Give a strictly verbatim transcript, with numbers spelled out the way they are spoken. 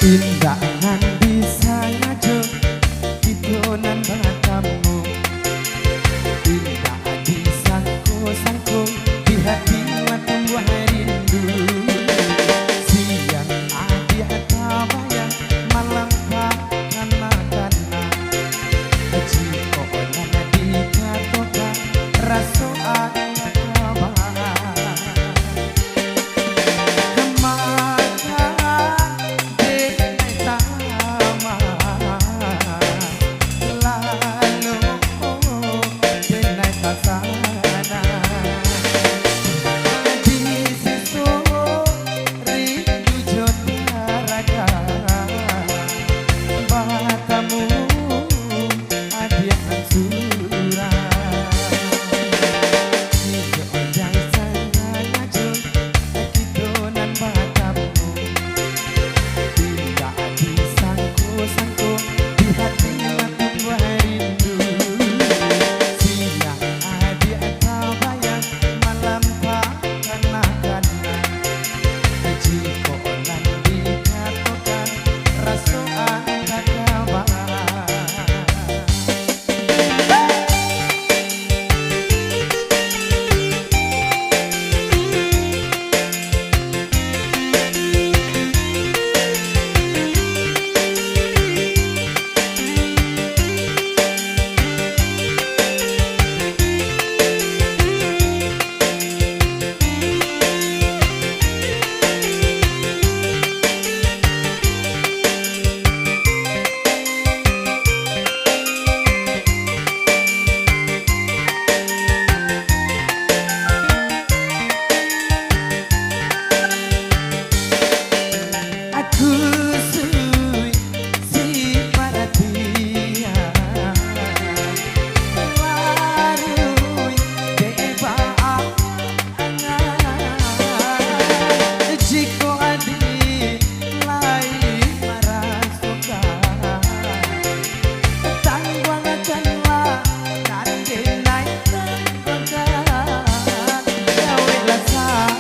Indak nan disangajo kito nan batamu, indak disangko-sangko di hati lah tumbuah rindu. Siang adiak tabayang, malam takana-kana. Jikok nan dikatokan, raso ado kaba. Maka denai tama, lalu denai tasana. Di siso rindu jo taraga, batamu adiak nan surang. Iyo, ondai sangajo kito nan batamu, indak disangko-sangko di hati lah tumbuah rindu. Siang adiak tabayang, malam takana-kana. Jikok nan dikatokan, raso ado kaba. Aku sui si paratian, laruih dek baa angan. Jikok adiak lai marasokan, tangguangkanlah nan denai tangguangkan. Jaweklah salam.